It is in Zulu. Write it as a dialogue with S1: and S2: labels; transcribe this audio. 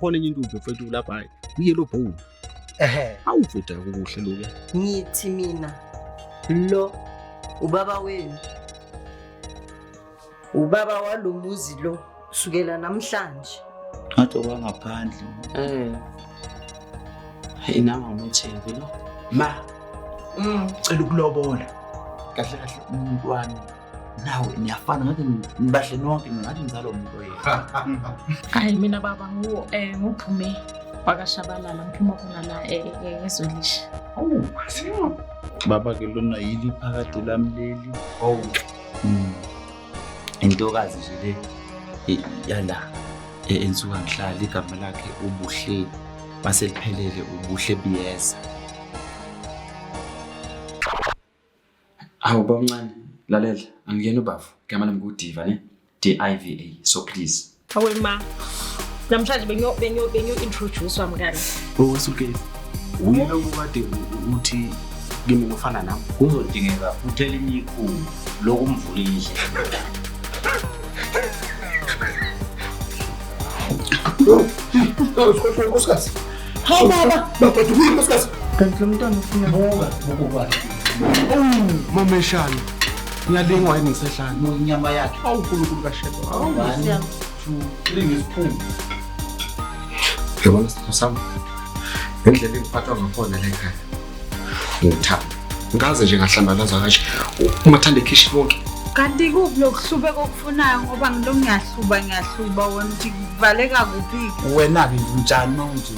S1: Khona enye intombi mfethu lapha hayi. Uyelo bone.
S2: Ehhe.
S1: Awu mfethu akukuhle lokho.
S3: Ngithi mina lo ubaba wenu. Ubaba walomuzi lo kusukela namhlanje.
S4: Ngathi okwangaphandle.
S5: Eh. Hey nami angimethembi lo.
S2: Ma, cela ukulobola.
S4: Kahle kahle umuntu wami nawe niyafana ngathi nibahle nonke ngathi nizalwa umuntu oyedwa.
S6: Hayi mina baba ngu nguphume wakaShabalala ngiphuma khona la eZwelisha.
S4: Baba ke lona yili phakade lami leli. Oh. Intokazi nje le yala ensuka ngihlala igama lakhe uBuhle maseliphelele uBuhle Biyeza.
S5: Hawu baba mncane, lalela, angiyena ubavu. Igama lami nguDiva ne? D I V A. So please.
S6: Hawe ma. Namhlanje bengiyo bengiyo bengiyo introduce mngani.
S1: Owesukezi. Uye lo kade uthi kimi ngofana nami.
S4: Kuzodingeka futhi elinye ikhulu lokumvula indlela.
S2: Nkosikazi. Hawu baba, baba dukuye nkosikazi.
S3: Kanti lo mntwana ufuna
S4: Buka, buka kwakhe.
S1: Oh, mameshana. Ngiyalingwa yini ngisehlane.
S4: Buka inyama yakhe.
S1: Awu uNkulunkulu kaShembe. Awu.
S4: 1 2 3 ngesiphundu.
S1: Yabona sitho sami. Ngendlela engiphathwa ngakhona la ekhaya. Ngithanda. Ngaze nje ngahlambalaza kanje. Umathanda ekhishi wonke.
S7: Kanti kuphi lokuhlubeka okufunayo ngoba ngilo ngiyahluba ngiyahluba wena uthi kuvaleka kuphi?
S4: Wena ke unjani mawunje?